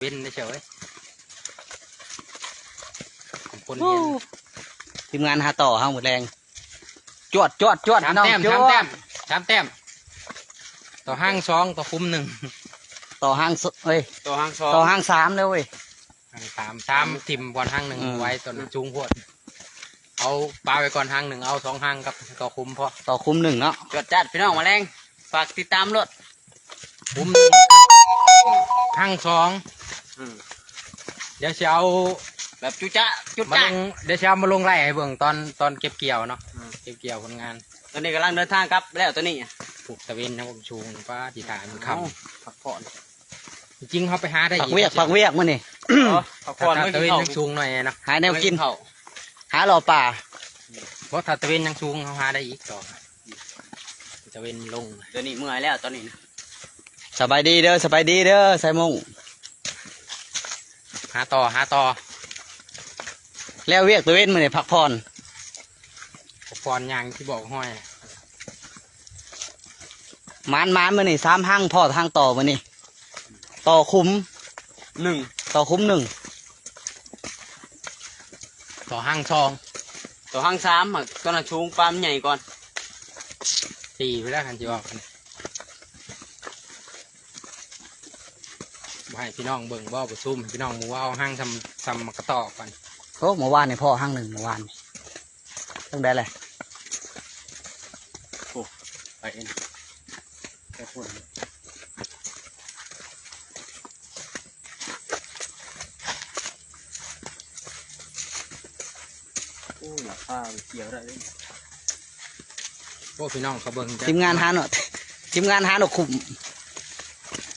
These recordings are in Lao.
ເວັນເດ້ເຈົ້າເອີຍ ຄົນເຫັນ ທີມງານຫາຕໍ່ເຮົາມື້ແລງ ຈວດ ຈວດ ຈວດ ສາມແຕ້ມ ພີ່ນ້ອງ ສາມແຕ້ມ ສາມແຕ້ມ ຕໍ່ຫາງສອງ ຕໍ່ຂຸມໜຶ່ງ ຕໍ່ຫາງສ- ເອີຍ ຕໍ່ຫາງສອງ ຕໍ່ຫາງສາມແລ້ວເວີຍ ຫາງສາມ ສາມຖິ້ມບ່ອນຫາງໜຶ່ງ ອືມ ໄວ້ ຕອນນັ້ນສູງໂພດ ເອົາປະໄວ້ກ່ອນຫາງໜຶ່ງ ເອົາສອງຫາງກັບຕໍ່ຂຸມພໍ ຕໍ່ຂຸມໜຶ່ງເນາະ ຈວດຈັດພີ່ນ້ອງ ມາແລງ ຝາກຕິດຕາມໂລດ ຂຸມໜຶ່ງ ຫາງສອງ ອືມ ດຽວຊິເອົາແບບຈຸຈະຈຸຈະ ມາລົງ ດຽວຊິເອົາມາລົງໄລ່ໃຫ້ເບິ່ງຕອນ ຕອນເກັບກ່ຽວເນາະ ອືມ ເກັບກ່ຽວຜົນງານ ຕອນນີ້ກຳລັງເດີນທາງກັບແລ້ວ ຕອນນີ້ຜູກຕາເວັນນະ ສູງ ປ້າ ຊິຖ້າມັນຄ່ຳ ເອົ້າ ພັກຜ່ອນ ຈິງໆ ເຮົາໄປຫາໄດ້ອີກ ພັກວຽກ ພັກວຽກມື້ນີ້ ເອີ ພັກຜ່ອນ ຖ້າຕາເວັນຍັງສູງໜ້ອຍເນາະ ຫາແນວກິນ ຫາເລາະປ່າ ບໍ່ ຖ້າຕາເວັນຍັງສູງ ເຮົາຫາໄດ້ອີກຕໍ່ ຕາເວັນລົງ ດຽວນີ້ເມື່ອຍແລ້ວຕອນນີ້ນະ ສະບາຍດີເດີ ສະບາຍດີເດີ ສາຍມຸ້ງ ຫາຕໍ່ ຫາຕໍ່ ແລ້ວວຽກຕາເວັນມື້ນີ້ ພັກຜ່ອນ ພັກຜ່ອນ ຍ່າງທີ່ບອກຫ້ອຍ ໝານໆ ມື້ນີ້ ສາມຫາງ ພໍຫາງຕໍ່ມື້ນີ້ ຕໍ່ຂຸມໜຶ່ງ ຕໍ່ຂຸມໜຶ່ງ ຕໍ່ຫາງສອງ ຕໍ່ຫາງສາມ ຕອນນັ້ນສູງ ປາມັນໃຫຍ່ກ່ອນ ສີ່ໄປແລ້ວ ຄັນຊິອອກ ບໍ່ໃຫ້ພີ່ນ້ອງເບິ່ງບໍ່ ປະຊຸມ ໃຫ້ພີ່ນ້ອງໝູ່ເວົ້າ ຫາງສ່ຳ ສ່ຳໝາກກະຕໍກ່ອນ ໂອ້ ເມື່ອວານນີ້ພໍຫາງໜຶ່ງ ເມື່ອວານນີ້ ຈັ່ງໃດແຫຼະ ໂອ້ ໄປເອງ ໄປພຸ້ນ ໂອ້ ລາຄາມັນກ່ຽວໄດ້ເດ້ ໂອ້ ພີ່ນ້ອງເຂົາເບິ່ງ ທີມງານຫາເນາະ ທີມງານຫານົກຂຸ້ມ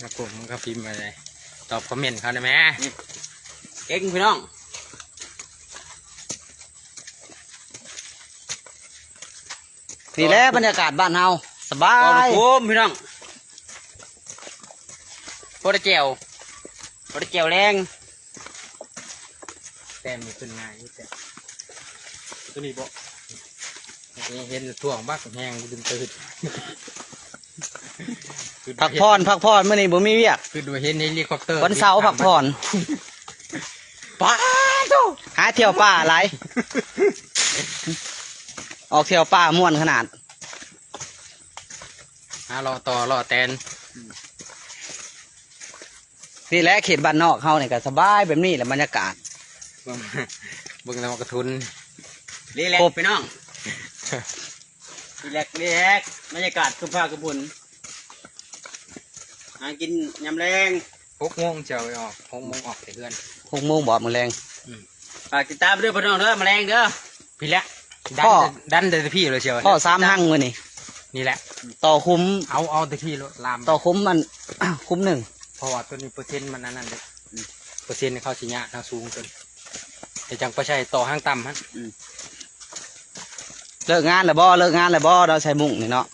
ນົກຂຸ້ມມັນກໍພິມມາເລີຍ ຕອບຄອມເມັນເຂົາໄດ້ແມ ເກັ່ງພີ່ນ້ອງ. ນີ້ແຫຼະບັນຍາກາດບ້ານເຮົາ ສະບາຍ ໂອ້ໂຫ ພີ່ນ້ອງ ພໍໄດ້ແຈ່ວ ພໍໄດ້ແຈ່ວແລງ ແຕ້ມນີ້ຂຶ້ນງ່າຍຢູ່ແຕ່ ຕົວນີ້ບໍ່ ເຫັນຊ່ວງບັກແຮງດຶງຕື່ນ ພັກຜ່ອນ ພັກຜ່ອນ ມື້ນີ້ບໍ່ມີວຽກ ຄືວ່າເຫັນເຮລິຄອບເຕີ ວັນເສົາພັກຜ່ອນ ປາໂທ້ ຫາທ່ຽວປ່າຫຼາຍ ອອກທ່ຽວປ່າມ່ວນຂະໜາດ ຫາເລາະຕໍ່ເລາະແຕນ ນີ້ແຫຼະເຂດບ້ານນອກເຮົານີ້ກໍສະບາຍແບບນີ້ແຫຼະບັນຍາກາດ ເບິ່ງ ເບິ່ງແຕ່ໝາກກະທຸນ ຣີແລັກ ພີ່ນ້ອງ ຣີແລັກ ຣີແລັກ ບັນຍາກາດຄືພາກະບຸນ ຫາກິນຍາມແລງ ຫົກໂມງເຈົ້າອອກ ຫົກໂມງອອກແຕ່ເຮືອນ ຫົກໂມງບໍ່ມື້ແລງ ອືມ ຝາກຕິດຕາມເດີພີ່ນ້ອງເດີ ມາແລງເດີ ພີ້ແຫຼະ ດັນ ພໍ້ ດັນແຕ່ພີ້ເລີຍເຈົ້າ ພໍ້ສາມຮັງມື້ນີ້ ນີ້ແຫຼະ ຕໍ່ຂຸມ ເອົາ ເອົາແຕ່ພີ້ໂລດ ລາມ ຕໍ່ຂຸມອັນ ຂຸມໜຶ່ງ ເພາະວ່າຕົວນີ້ເປີເຊັນມັນອັນນັ້ນເດ້ ອືມ ເປີເຊັນເຂົາຊິຍາກ ເຮົາສູງເກີນ ແຕ່ຈັ່ງໄປໃສ່ຕໍ່ຫາງຕ່ຳຫັ້ນ ອືມ ເລີກງານແລ້ວບໍ່ ເລີກງານແລ້ວບໍ່ ເນາະ ໃສ່ມຸ້ງນີ້ເນາະ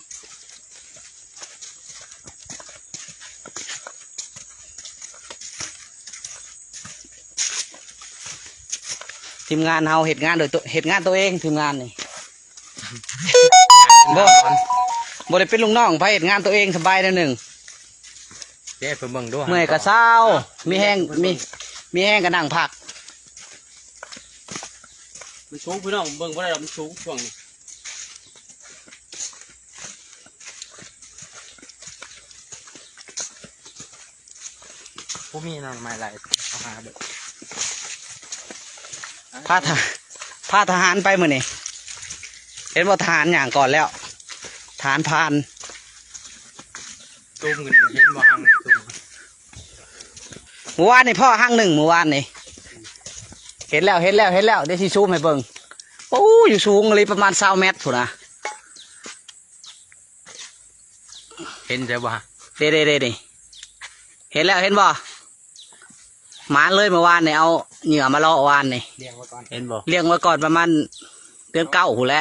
ທີມງານເຮົາເຮັດງານໂດຍໂຕ ເຮັດງານໂຕເອງ ທີມງານນີ້ ບໍ່ ບໍ່ໄດ້ເປັນລູກນ້ອງໃຜ ເຮັດງານໂຕເອງສະບາຍແນວໜຶ່ງ ເດ້ ເພິ່ນເບິ່ງດູ ເມື່ອຍກໍເຊົາ ມີແຮງ ມີ ມີແຮງກໍນັ່ງພັກ ມັນສູງ ພີ່ນ້ອງເບິ່ງບໍ່ໄດ້ດອກ ມັນສູງຊ່ວງນີ້ ບໍ່ມີໜໍ່ໄມ້ຫຼາຍ ເອົາຫາເບິ່ງ ພາທະ ພາທະຫານໄປມື້ນີ້ ເຫັນບໍ່ ທະຫານຍ່າງກ່ອນແລ້ວ ທະຫານຜ່ານ ຕູມຂຶ້ນ ເຫັນບໍ່ ຫາງຕູມ ມື້ວານນີ້ພໍຫາງໜຶ່ງ ມື້ວານນີ້ ເຫັນແລ້ວ ເຫັນແລ້ວ ເຫັນແລ້ວ ດຽວຊິຊູມໃຫ້ເບິ່ງ ໂອ້ ຢູ່ສູງອີ່ຫຼີ ປະມານຊາວແມັດພຸ້ນນະ ເຫັນໃຊ່ບໍ່ ເດ້ໆໆ ເຫັນແລ້ວ ເຫັນບໍ່ ໝານເລີຍ ມື້ວານນີ້ ເອົາເຫຍື່ອມາເລາະວານນີ້ ລ້ຽງໄວ້ກ່ອນ ເຫັນບໍ່ ລ້ຽງໄວ້ກ່ອນ ປະມານເດືອນເກົ້າພຸ້ນແຫຼະ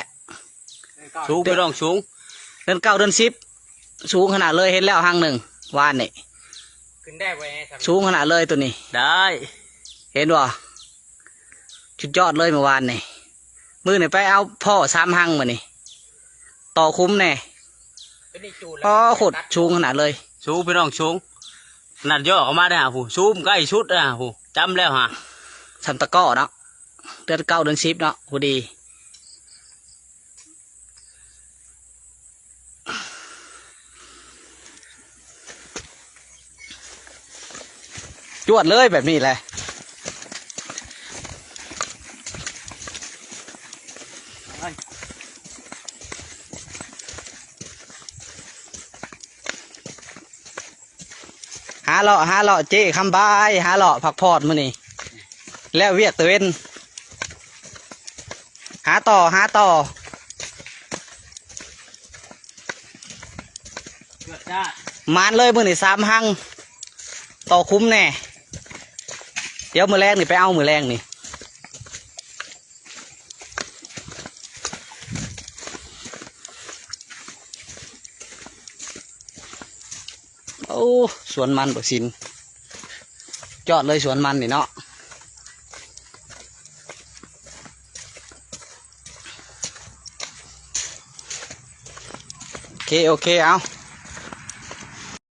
ສູງ ພີ່ນ້ອງ ສູງ ເດືອນເກົ້າ ເດືອນສິບ ສູງຂະໜາດເລີຍ ເຫັນແລ້ວຫາງໜຶ່ງ ວານນີ້ ຂຶ້ນໄດ້ບໍ່ ສູງຂະໜາດເລີຍໂຕນີ້ ໄດ້ ເຫັນບໍ່ ສຸດຍອດເລີຍມື້ວານນີ້ ມື້ນີ້ໄປເອົາພໍ້ສາມຮັງມື້ນີ້ ຕໍ່ຂຸມແດ່ ໂຕນີ້ຈູດແລ້ວ ອໍ ໂຄດສູງຂະໜາດເລີຍ ສູງ ພີ່ນ້ອງ ສູງ ນັດຍໍ້ເຂົ້າມາເດ້ຫາຜູ້ ຊູມໃກ້ສຸດເດ້ຫາຜູ້ ຈຳແລ້ວຫາ ຊ່ຳຕະກໍເນາະ ເດືອນເກົ້າເດືອນສິບເນາະ ພໍດີ ຈວດເລີຍແບບນີ້ແຫຼະ ຫາເລາະ ຫາເລາະ ເຈ້ຄຳບາຍ ຫາເລາະພັກຜ່ອນມື້ນີ້ ແລ້ວວຽກຕາເວັນ ຫາຕໍ່ ຫາຕໍ່ ຈວດຈ້າດ ໝານເລີຍມື້ນີ້ ສາມຮັງ ຕໍ່ຄຸ້ມແດ່ ດຽວມື້ແລງນີ້ໄປເອົາ ມື້ແລງນີ້ ໂອ້ ສວນມັນບໍ່ຊິນ ຈອດເລີຍສວນມັນນີ້ເນາະ ໂອເຄ ໂອເຄ ເອົາ